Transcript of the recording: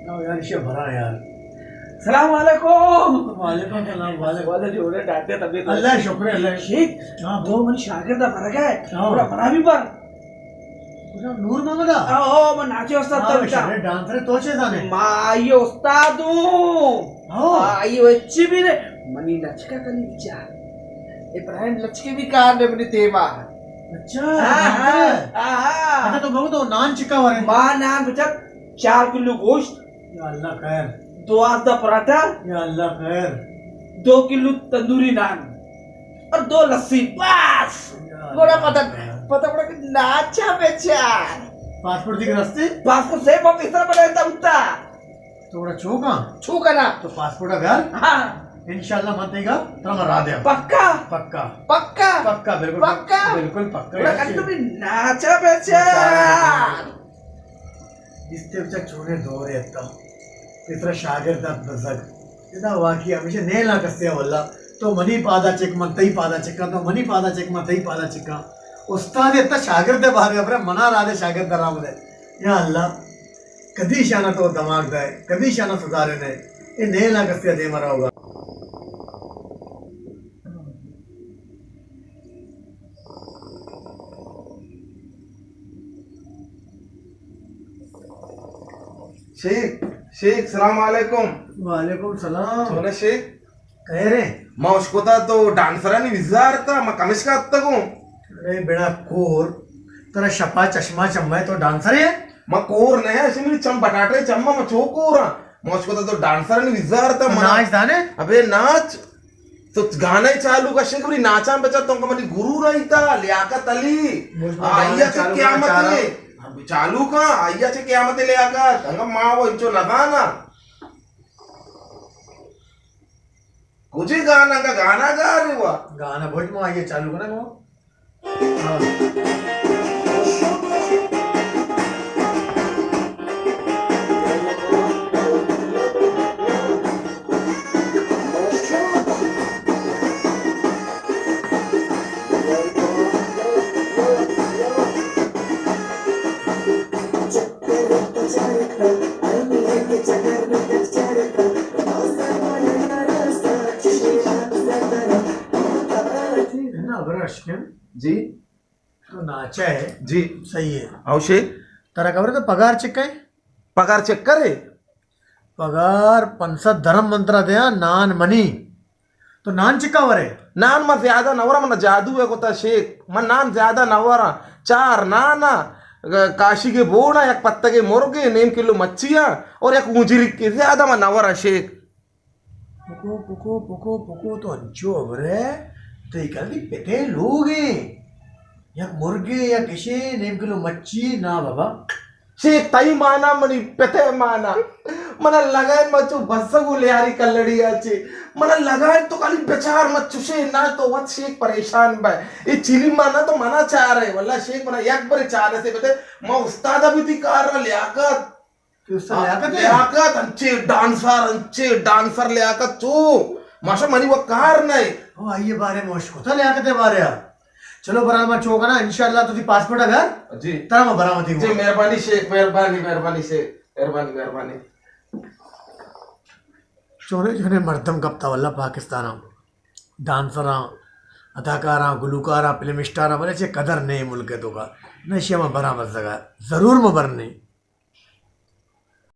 او یار، ایشی بھرا یار۔ سلام علیکم۔ وعلیکم سلام، وعلیکم۔ والا جوڑے ڈاکٹر طبیعت؟ اللہ شکر، اللہ۔ شیخ، ہاں۔ تو منی شاگرد برگئے۔ ہاں۔ تھوڑا بھرا بھی بھر۔ کجا نور محمد آ؟ او، من ناچے استاد ہاں، تھا۔ شرے ڈانسر تو چے زانے؟ ما آئی استاد ہوں۔ ہاں۔ آئی اچھی بھی نے۔ منی لچکا کنی بچار۔ ابراہیم لچکے بھی کار نے منی دیما۔ اچھا، ہاں، ڈانسر ہے۔ ہاں، ہاں۔ اچھا، تو بگو تو نان چکا ورے؟ ما نان بچار چار کلو گوشت۔ یا اللہ خیر۔ دوازدہ پراٹھا۔ یا اللہ خیر۔ دو کلو تندوری نان۔ اور دو لسی، بس۔ یا بڑا اللہ پتہ، خیر۔ پتہ بڑا کہ ناچا بیچار۔ پاسپورٹ دی رستے؟ پاسپورٹ سے بہت اس طرح بناتا ہوتا۔ تو بڑا چوکا؟ چوکا نا۔ تو پاسپورٹ اگر؟ ہاں۔ انشاءاللہ من تیگا ترا مرا دے۔ پکا؟ پکا۔ پکا؟ پکا، بالکل پکا؟ بالکل پکا۔ بڑا کل تو بھی ناچا بیچار۔ دیستے بچا چونے دورے اتا۔ پیسرا شاگرد ات بزگ۔ ادا واقعی ہمیشہ نیلا کسے واللہ۔ تو منی پادا چک من تئی پادا چکا، تو منی پادا چک من تئی پادا چکا۔ استاد اتا شاگرد بارے ابرے منا را دے شاگرد را دے۔ یا اللہ، کدی شانا تو دماغ دے، کدی شانا سدھارے نے۔ اے نیلا کسے دیما رہوگا۔ شیخ، شیخ، سلام علیکم۔ وعلیکم سلام۔ چونے شیخ؟ کہہ رہے؟ ما اشکتا تو ڈانسرانی ویزا آرتا، ما کمشکا اتگوں۔ ارے بڑا کور، ترا شپا چشمہ چمے تو ڈانسر ہے؟ ما کور نہ، اسی میری چم بٹاٹے چم، ما چو کور ہاں۔ ما اشکتا تو ڈانسرانی ویزا آرتا، تو منا ناچ دانے؟ ابے ناچ۔ تو گانا ہی چالو کشے کہ بری ناچاں بچا تو منی گرو رہی تا، لیاقت علی۔ مجھ میں آئیا گانا چے چالو قیامت کرا۔ ہے۔ چالو کا، آئیا چے قیامت ہے لیاقت۔ انگا ماں وہ انچو نزانا۔ کجے گانا کا گانا گا رہے ہوا؟ گانا بوجھ ماں آئیا چالو کرا وہ۔ نا، برا اشکن۔ جی۔ تو ناچا ہے۔ جی۔ صحیح ہے۔ او شیخ۔ ترا خبر ہے تو پگار چکا ہے؟ پگار چکر ہے؟ پگار پنچ سد درم من ترا دیاں، نان منی۔ تو نان چکا ورے؟ نان ما زیادہ نہ وراں، من جادو ہے کتا شیخ۔ من نان زیادہ نہ وراں۔ چار نان آ، کاشی کے بوڑ آ، یک پتگے مرگے، نیم کلو مچھی آ، اور یک اونجری کے، زیادہ من نہ وراں شیخ۔ پکو، پکو، پکو، پکو، تو انچو ابرے، تئی کل دی پتے لوگے۔ یک مرگے، یک اشے، نیم کلو مچھی، نا بابا۔ شیخ، تئی مانا منی پتے مانا۔ منا لگائن ما چو بزگ و لیاری کلڑی آ چے۔ منا لگائن تو خالی بچار مت چوشے، نا تو وت شیخ پریشان بے۔ اے چیلی مانا تو منا چارے۔ واللہ شیخ منا یک برے چارے سے بتے۔ ما استاد بھی تی کار را لیاقت۔ تو استاد لیاقت ہے؟ لیاقت، انچے ڈانسر، انچے ڈانسر لیاقت چو۔ ماشا منی وہ کار نہیں۔ او، آئیے بارے موش کو تھا لیاقت ہے بارے آ۔ چلو، برا ما چو کنا، انشاءاللہ تو تی پاسپورٹ اگر جی۔ ترا ما برا متی جی، ہوں۔ مہربانی شیخ، مہربانی، مہربانی شیخ، مہربانی، مہربانی۔ چونے چونے مردم کپتا واللہ پاکستان آ۔ ڈانسراں، اداکاراں، گلوکاراں، فلم اسٹاراں، بلے چے قدر نہیں ملک ہے تو کا۔ نہ شے ما برا بزگا۔ ضرور ما برنی۔